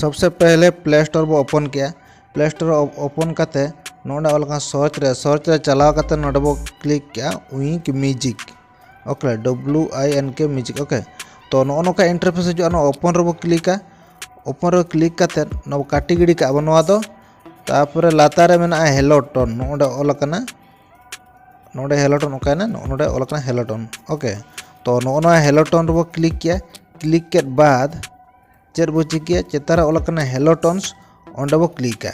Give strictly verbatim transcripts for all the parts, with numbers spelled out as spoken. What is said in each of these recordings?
ᱥᱚᱵᱥᱮ ᱯᱮᱦᱞᱮ play store ᱵᱚ open ᱠᱮᱜᱼᱟ᱾ Play store open ᱠᱟᱛᱮ ᱱᱚᱰᱮ ᱚᱞ ᱟᱠᱟᱱ ᱥᱟᱨᱪ ᱨᱮ, ᱥᱟᱨᱪ ᱨᱮ ᱪᱟᱞᱟᱣ ᱠᱟᱛᱮ ᱱᱚᱰᱮ ᱵᱚ ᱠᱞᱤᱠ ᱠᱮᱜᱼᱟ ᱣᱤᱝᱠ ᱢᱤᱣᱡᱤᱠ᱾ ᱳᱠᱮ, ᱰᱟᱵᱽᱞᱤᱭᱩ ᱟᱭ ᱮᱱ ᱠᱮ ᱢᱤᱣᱡᱤᱠ᱾ ᱳᱠᱮ, ᱛᱚ ᱱᱚᱜᱼᱚ ᱱᱚᱝᱠᱟ ᱤᱱᱴᱟᱨᱯᱷᱮᱥ ᱦᱤᱡᱩᱜᱼᱟ᱾ ᱱᱚᱣᱟ ᱳᱯᱮᱱ ᱨᱮᱵᱚ ᱠᱞᱤᱠᱟ᱾ ᱳᱯᱮᱱ ᱨᱮ ᱠᱞᱤᱠ ᱠᱟᱛᱮ ᱱᱚᱣᱟ ᱠᱟᱴᱤ ᱜᱤᱰᱤ ᱠᱟᱜᱼᱟ ᱵᱚ ᱱᱚᱣᱟ ᱫᱚ᱾ ᱛᱟᱨᱯᱚᱨᱮ ᱞᱟᱛᱟᱨ ᱨᱮ ᱢᱮᱱᱟᱜᱼᱟ ᱦᱮᱞᱳ ᱴᱳᱱ, ᱱᱚᱜᱼᱚ ᱱᱚᱰᱮ ᱚᱞ ᱟᱠᱟᱱᱟ᱾ ᱱᱚᱰᱮ ᱦᱮᱞᱳ ᱴᱳᱱ ᱚᱠᱟᱭᱮᱱᱟ? ᱱᱚᱜᱼᱚ ᱱᱚᱰᱮ ᱚᱞ ᱟᱠᱟᱱᱟ ᱦᱮᱞᱳ ᱴᱳᱱ᱾ ᱳᱠᱮ, ᱛᱚ ᱱᱚᱜᱼᱚ ᱱᱚᱣᱟ ᱦᱮᱞᱳ ᱴᱳᱱ ᱨᱮᱵᱚ ᱠᱞᱤᱠ ᱠᱮᱜᱼᱟ᱾ ᱠᱞᱤᱠ ᱠᱮᱫ ᱵᱟᱫ ᱪᱮᱫ ᱵᱚ ᱪᱤᱠᱟᱹᱭᱟ? ᱪᱮᱛᱟᱱ ᱨᱮ ᱚᱞ ᱟᱠᱟᱱᱟ ᱦᱮᱞᱳ ᱴᱳᱱᱥ, ᱚᱸᱰᱮ ᱵᱚ ᱠᱞᱤᱠᱟ᱾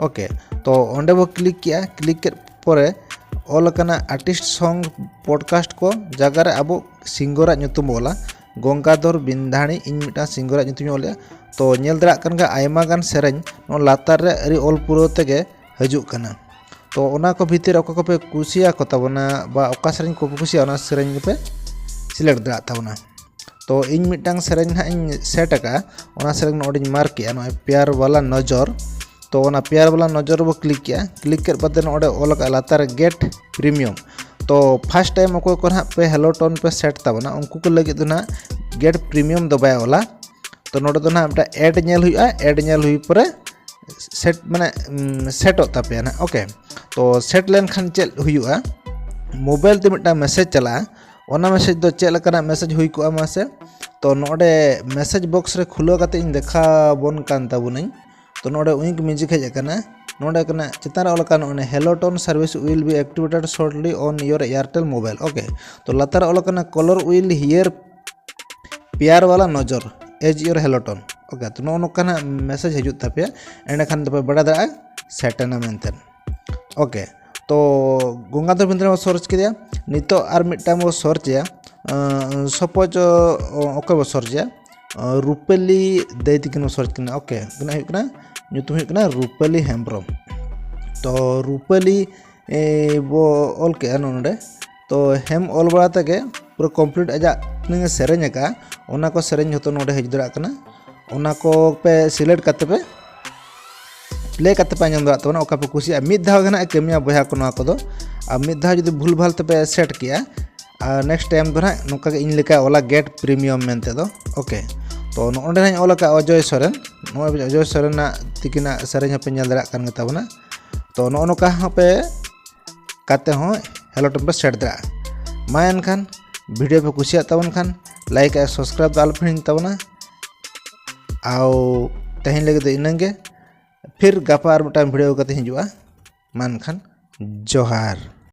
ᱳᱠᱮ, ᱛᱚ ᱚᱸᱰᱮ ᱵᱚ ᱠᱞᱤᱠ ᱠᱮᱜᱼᱟ᱾ ᱠᱞᱤᱠ ᱠᱮᱫ ᱯᱚᱨᱮ ᱚᱞ ᱟᱠᱟᱱᱟ ᱟᱨᱴᱤᱥᱴ ᱥᱚᱝ ᱯᱚᱰᱠᱟᱥᱴ ᱠᱚ, ᱡᱟᱭᱜᱟ ᱨᱮ ᱟᱵᱚ ᱥᱤᱝᱜᱚᱨᱟᱜ ᱧᱩᱛᱩᱢ ᱵᱚ ᱚᱞᱟ᱾ ᱜᱚᱝᱜᱟᱫᱷᱚᱨ ᱵᱤᱱᱫᱷᱟᱱᱤ, ᱤᱧ ᱢᱤᱫᱴᱟᱝ ᱥᱤᱝᱜᱚᱨᱟᱜ ᱧᱩᱛᱩᱢᱤᱧ ᱚᱞᱮᱜᱼᱟ᱾ ᱛᱚ ᱧᱮᱞ ᱫᱟᱲᱮᱭᱟᱜ ᱠᱟᱱ ᱜᱮᱭᱟ, ᱟᱭᱢᱟ ᱜᱟᱱ ᱥᱮᱨᱮᱧ ᱱᱚᱣᱟ ᱞᱟᱛᱟᱨ ᱨᱮ ᱟᱹᱣᱨᱤ ᱚᱞ ᱯᱩᱨᱟᱹᱣ ᱛᱮᱜᱮ ᱦᱤᱡᱩᱜ ᱠᱟᱱᱟ᱾ ᱛᱚ ᱚᱱᱟ ᱠᱚ ᱵᱷᱤᱛᱤᱨ ᱨᱮ ᱚᱠᱟ ᱠᱚᱯᱮ ᱠᱩᱥᱤᱭᱟᱠᱚ ᱛᱟᱵᱚᱱᱟ ᱵᱟ ᱚᱠᱟ ᱥᱮᱨᱮᱧ ᱠᱚᱯᱮ ᱠᱩᱥᱤᱭᱟᱜᱼᱟ, ᱚᱱᱟ ᱥᱮᱨᱮᱧ ᱜᱮᱯᱮ ᱥᱤᱞᱮᱠᱴ ᱫᱟᱲᱮᱭᱟᱜ ᱛᱟᱵᱚᱱᱟ᱾ ᱛᱚ ᱤᱧ ᱢᱤᱫᱴᱟᱝ ᱥᱮᱨᱮᱧ ᱱᱟᱦᱟᱜ ᱤᱧ ᱥᱮᱴ ᱟᱠᱟᱫᱼᱟ, ᱚᱱᱟ ᱥᱮᱨᱮᱧ ᱱᱚᱰᱮᱧ ᱢᱟᱨᱠ ᱠᱮᱜᱼᱟ, ᱱᱚᱜᱼᱚᱭ ᱯᱭᱟᱨ ᱣᱟᱞᱟ ᱱᱚᱡᱚᱨ᱾ ᱛᱚ ᱚᱱᱟ ᱯᱭᱟᱨ ᱣᱟᱞᱟ ᱱᱚᱡᱚᱨ ᱨᱮᱵᱚ ᱠᱞᱤᱠ ᱠᱮᱜᱼᱟ᱾ ᱠᱞᱤᱠ ᱠᱮᱫ ᱵᱟᱫᱮ ᱱᱚᱰᱮ ᱚᱞ ᱟᱠᱟᱫᱼᱟ ᱞᱟᱛᱟᱨ ᱨᱮ ᱜᱮᱴ ᱯᱨᱤᱢᱤᱭᱟᱢ᱾ ᱛᱚ ᱯᱷᱟᱥᱴ ᱴᱟᱭᱤᱢ ᱚᱠᱚᱭ ᱠᱚ ᱱᱟᱦᱟᱜ ᱯᱮ ᱦᱮᱞᱳ ᱴᱳᱱ ᱯᱮ ᱥᱮᱴ ᱛᱟᱵᱚᱱᱟ, ᱩᱱᱠᱩ ᱠᱚ ᱞᱟᱹᱜᱤᱫ ᱫᱚ ᱱᱟᱦᱟᱜ ᱜᱮᱴ ᱯᱨᱤᱢᱤᱭᱟᱢ ᱫᱚ ᱵᱟᱭ ᱚᱞᱟ᱾ ᱛᱚ ᱱᱚᱰᱮ ᱫᱚ ᱱᱟᱦᱟᱜ ᱢᱤᱫᱴᱟᱝ ᱮᱰ ᱧᱮᱞ ᱦᱩᱭᱩᱜᱼᱟ᱾ ᱮᱰ ᱧᱮᱞ ᱦᱩᱭ ᱯᱚᱨᱮ ᱥᱮᱴ, ᱢᱟᱱᱮ, ᱩᱢ, ᱥᱮᱴᱚᱜ ᱛᱟᱯᱮᱭᱟ ᱱᱟᱦᱟᱜ᱾ ᱳᱠᱮ, ᱛᱚ ᱥᱮᱴ ᱞᱮᱱᱠᱷᱟᱱ ᱪᱮᱫ ᱦᱩᱭᱩᱜᱼᱟ? ᱢᱳᱵᱟᱭᱤᱞ ᱛᱮ ᱢᱤᱫᱴᱟᱝ ᱢᱮᱥᱮᱡᱽ ᱪᱟᱞᱟᱜᱼᱟ᱾ ᱚᱱᱟ ᱢᱮᱥᱮᱡᱽ ᱫᱚ ᱪᱮᱫ ᱞᱮᱠᱟᱱᱟᱜ ᱢᱮᱥᱮᱡᱽ ᱦᱩᱭ ᱠᱚᱜᱼᱟ ᱢᱟᱥᱮ? ᱛᱚ ᱱᱚᱰᱮ ᱢᱮᱥᱮᱡᱽ ᱵᱚᱠᱥ ᱨᱮ ᱠᱷᱩᱞᱟᱹᱣ ᱠᱟᱛᱮ ᱤᱧ ᱫᱮᱠᱷᱟᱣ ᱟᱵᱚᱱ ᱠᱟᱱ ᱛᱟᱵᱚᱱᱟᱹᱧ᱾ ᱛᱚ ᱱᱚᱰᱮ ᱣᱤᱝᱠ ᱢᱤᱣᱡᱤᱠ ᱦᱮᱡ ᱟᱠᱟᱱᱟ᱾ ᱱᱚᱰᱮ ᱠᱟᱱᱟ ᱪᱮᱛᱟᱱ ᱨᱮ ᱚᱞ ᱟᱠᱟᱱᱟ, ᱚᱱᱮ "Hello tone service will be activated shortly on your Airtel mobile." Okay, ᱛᱚ ᱞᱟᱛᱟᱨ ᱨᱮ ᱚᱞ ᱟᱠᱟᱱᱟ, "Caller will hear ᱯᱭᱟᱨ ᱣᱟᱞᱟ ᱱᱚᱡᱚᱨ as your hello tone." Okay, ᱛᱚ ᱱᱚᱜᱼᱚ ᱱᱚᱝᱠᱟᱱᱟᱜ ᱢᱮᱥᱮᱡᱽ ᱦᱤᱡᱩᱜ ᱛᱟᱯᱮᱭᱟ᱾ ᱮᱸᱰᱮᱠᱷᱟᱱ ᱫᱚᱯᱮ ᱵᱟᱲᱟᱭ ᱫᱟᱲᱮᱭᱟᱜᱼᱟ ᱥᱮᱴ ᱮᱱᱟ ᱢᱮᱱᱛᱮ᱾ ᱳᱠᱮ, ᱛᱚ ᱜᱚᱝᱜᱟᱫᱷᱚᱨ ᱵᱤᱱᱫᱷᱟᱱᱤ ᱵᱚ ᱥᱟᱨᱪ ᱠᱮᱫᱮᱭᱟ᱾ ᱱᱤᱛᱚᱜ ᱟᱨ ᱢᱤᱫᱴᱟᱝ ᱵᱚ ᱥᱟᱨᱪ ᱮᱭᱟ᱾ ᱥᱟᱯᱳᱡᱽ ᱚᱠᱚᱭ ᱵᱚ ᱥᱟᱨᱪ ᱮᱭᱟ? ᱨᱩᱯᱟᱹᱞᱤ ᱫᱟᱹᱭ ᱛᱤᱠᱤᱱ ᱵᱚ ᱥᱟᱨᱪ ᱠᱤᱱᱟ᱾ ᱳᱠᱮ, ᱩᱱᱠᱤᱱᱟᱜ ᱦᱩᱭᱩᱜ ᱠᱟᱱᱟ, ᱧᱩᱛᱩᱢ ᱦᱩᱭᱩᱜ ᱠᱟᱱᱟ ᱨᱩᱯᱟᱹᱞᱤ ᱦᱮᱢᱵᱨᱚᱢ᱾ ᱛᱚ ᱨᱩᱯᱟᱹᱞᱤ, ᱮ, ᱵᱚ ᱚᱞ ᱠᱮᱜᱼᱟ ᱱᱚᱰᱮ᱾ ᱛᱚ ᱦᱮᱢ ᱚᱞ ᱵᱟᱲᱟ ᱛᱮᱜᱮ ᱯᱩᱨᱟᱹ ᱠᱚᱢᱯᱞᱤᱴ ᱟᱡᱟᱜ ᱛᱤᱱᱟᱹᱜ ᱮ ᱥᱮᱨᱮᱧ ᱟᱠᱟᱫᱼᱟ, ᱚᱱᱟ ᱠᱚ ᱥᱮᱨᱮᱧ ᱡᱷᱚᱛᱚ ᱱᱚᱰᱮ ᱦᱮᱡ ᱫᱟᱲᱮᱭᱟᱜ ᱠᱟᱱᱟ᱾ ᱚᱱᱟ ᱠᱚ ᱯᱮ ᱥᱤᱞᱮᱠᱴ ᱠᱟᱛᱮ ᱯᱮ ᱯᱞᱮ ᱠᱟᱛᱮ ᱯᱮ ᱟᱸᱡᱚᱢ ᱫᱟᱲᱮᱭᱟᱜ ᱛᱟᱵᱚᱱᱟ, ᱚᱠᱟ ᱯᱮ ᱠᱩᱥᱤᱭᱟᱜᱼᱟ᱾ ᱢᱤᱫ ᱫᱷᱟᱣ ᱜᱮ ᱱᱟᱦᱟᱜ ᱮ ᱠᱟᱹᱢᱤᱭᱟ ᱵᱚᱭᱦᱟ ᱠᱚ ᱱᱚᱣᱟ ᱠᱚᱫᱚ᱾ ᱟᱨ ᱢᱤᱫ ᱫᱷᱟᱣ ᱡᱩᱫᱤ ᱵᱷᱩᱞ ᱵᱷᱟᱞ ᱛᱮᱯᱮ ᱥᱮᱴ ᱠᱮᱜᱼᱟ, ᱟᱨ ᱱᱮᱠᱥᱴ ᱴᱟᱭᱤᱢ ᱫᱚ ᱱᱟᱦᱟᱜ ᱱᱚᱝᱠᱟ ᱜᱮ ᱤᱧ ᱞᱮᱠᱟ ᱚᱞᱟ ᱜᱮᱴ ᱯᱨᱤᱢᱤᱭᱟᱢ ᱢᱮᱱᱛᱮ ᱫᱚ᱾ ᱳᱠᱮ, ᱛᱚ ᱱᱚᱜᱼᱚ ᱱᱚᱰᱮ ᱱᱟᱦᱟᱜ ᱤᱧ ᱚᱞ ᱟᱠᱟᱫᱼᱟ ᱚᱡᱚᱭ ᱥᱚᱨᱮᱱ, ᱱᱚᱜᱼᱚᱭ ᱚᱡᱚᱭ ᱥᱚᱨᱮᱱᱟᱜ ᱛᱤᱠᱤᱱᱟᱜ ᱥᱮᱨᱮᱧ ᱦᱚᱸᱯᱮ ᱧᱮᱞ ᱫᱟᱲᱮᱭᱟᱜ ᱠᱟᱱ ᱜᱮᱛᱟ ᱵᱚᱱᱟ᱾ ᱛᱚ ᱱᱚᱜᱼᱚ ᱱᱚᱝᱠᱟ ᱦᱚᱸ ᱯᱮ ᱠᱟᱛᱮ ᱦᱚᱸ ᱦᱮᱞᱳ ᱴᱮᱢ ᱯᱮ ᱥᱮᱴ ᱫᱟᱲᱮᱭᱟᱜᱼᱟ᱾ ᱢᱟ ᱮᱱᱠᱷᱟᱱ ᱵᱷᱤᱰᱤᱭᱳ ᱯᱮ ᱠᱩᱥᱤᱭᱟᱜ ᱛᱟᱵᱚᱱ ᱠᱷᱟᱱ ᱞᱟᱭᱤᱠ ᱟᱨ ᱥᱟᱵᱥᱠᱨᱟᱭᱤᱵ ᱫᱚ ᱟᱞᱚ ᱯᱮ ᱦᱤᱲᱤᱧ ᱛᱟᱵᱚᱱᱟ᱾ ᱟᱨ ᱛᱮᱦᱮᱧ ᱞᱟᱹᱜᱤᱫ ᱫᱚ ᱤᱱᱟᱹᱝ ᱜᱮ᱾ ᱯᱷᱤᱨ ᱜᱟᱯᱟ ᱟᱨ ᱢᱤᱫᱴᱟᱝ ᱵᱷᱤᱰᱤᱭᱳ ᱠᱟᱛᱮ ᱦᱤᱡᱩᱜᱼᱟ᱾ ᱢᱟ ᱮᱱᱠᱷᱟᱱ ᱡᱚᱦᱟᱨ᱾